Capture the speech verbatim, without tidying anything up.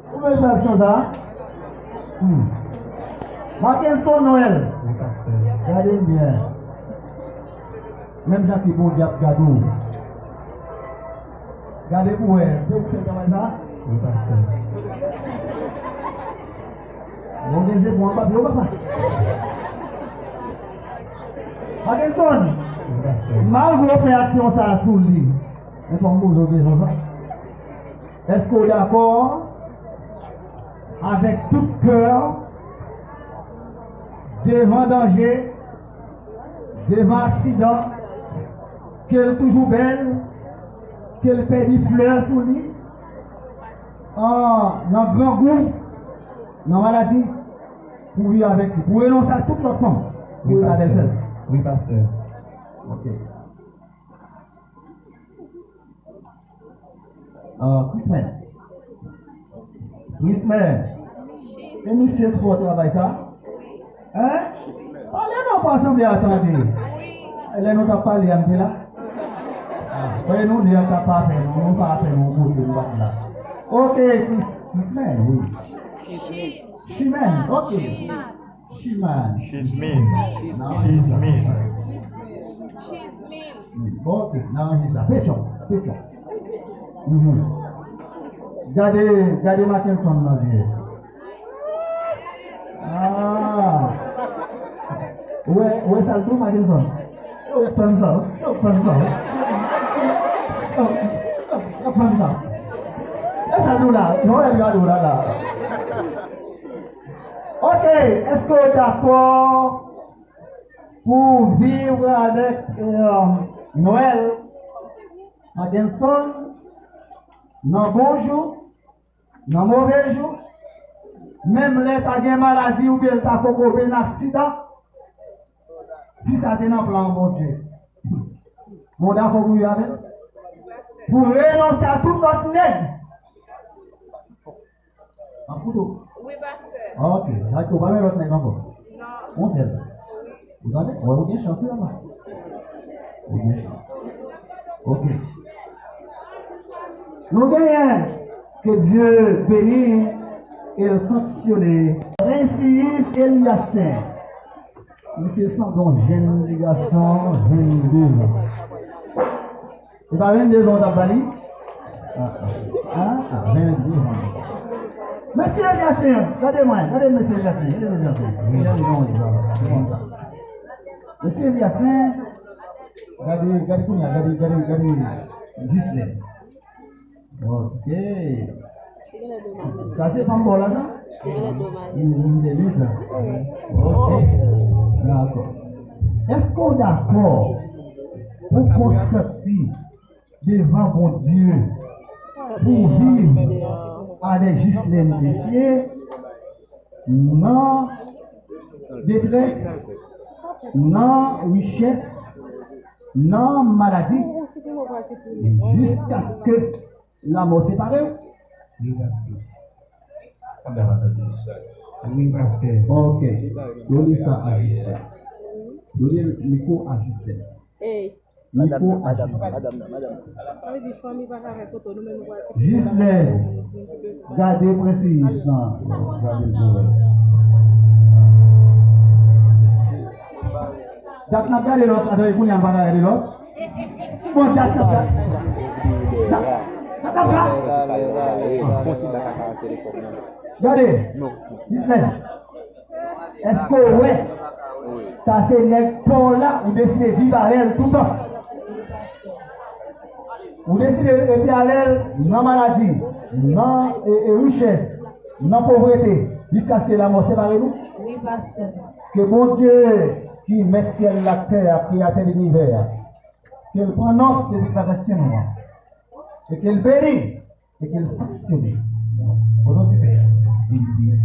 Ou menm pastè sa? Hmm. Mackenson Noël. Wi, pastè. Gade m byen. Menm jan ke Bondye ap gade w. Gade pou wè, se ou ki fè travay sa? Wi, pastè. Bon, gen se bon, papa, yo, papa. Mackenson, wi, pastè, malgre w fè aksyon sa a sou li, men fò m poze w kesyon sa. Èske w dakò avèk tout kè w devan danje, devan aksidan, ke l toujou bèl, ke l pèdi flè sou li, an, nan grangou, nan maladi, pou viv avèk li, pou renonse a tout lòt fanm, pou ret avè l sèl? Wi, pastè. Ok. Ah, Christman. Christman. E misye k fè travay sa? Hein? Pale non pou asanble a tande. Lè nou t ap pale a, m te la. Ah, fò nou di a sa pa fè nou, nou pa fè nou kote nou pa t la. Ok, Chris-, Christman, wi. Chimèn, ok. Chimèn. Chizmin. Chizmin. Ok, nan ranje sa. Petyon, petyon. Mhm. Gade, gade Mackenson nan zye. Ah. Ou wè, ou wè sa l di w, Mackenson? Yo, fann sa, yo, fann sa. Yo, yo, fann sa. E sa l di w la, non, e gade w la, la. Ok, èske w dakò pou w viv avèk, euh, Noël Mackenson nan bon jou, nan move jou, menm lè ta gen maladi oubyen l ta poko vin aksidan, si sa te nan plan Bondye, men w dakò pou w viv avè l? Pou w renonse a tout lòt nèg? Ap koute w? Wi, pastè. Ok, dakò, pa gen lòt nèg ankò? Non. Yon sèl. Wi. Ou tande? Wè, ou gen chans, wi, papa. Ou gen chans. Ok. Nou genyen, que Dieu bénisse et le sanctionner. Prince Eliasen. Misye sanble yon jenn ti gason, vennde zan. E pa vennde zan w t ap ba li? Ah, ah, ah, vennde zan. Mesye Eliasen, gade mwen, gade mesye Eliasen, gade mesye Eliasen. Gade non, se konsa. Mesye Eliasen, gade, gade kounye a, gade, gade, gade Gislèn. Ok. Sa se fanm pa w la, sa? Li gen lè do mayi. Li, li gen lè do sa. Ok. Dakò. Èske w dakò pou konsanti devan Bondye pou viv avèk Gislèn Tessier nan detrès, nan richès, nan maladi, jiskaske lamò separe w? Ok. Done sa a Gislèn. Done mikwo a Gislèn. Mikwo a Gislèn. Gislèn, gade prenseyis lan. Gade l pou wè. Dat n ap gade lòt, atò, e kounye a n pa ka gade lòt. Bon, dat n ap gade. Dat, dat n ap gade. Gade, Gislèn. Èske w wè? Sa se nèg pa w la, ou deside viv avè l toutan. Ou deside rete avè l nan maladi, nan, e, e, richès, nan povrete, jiskaske lamò separe nou. Wi, pastè. Ke Bondye ki mèt syèl la, tè a, kreyatè linivè a, ke l pran nòt de deklarasyon nou an. E ke l beni, e ke l sanksyone. O non di Pè, e di Fis,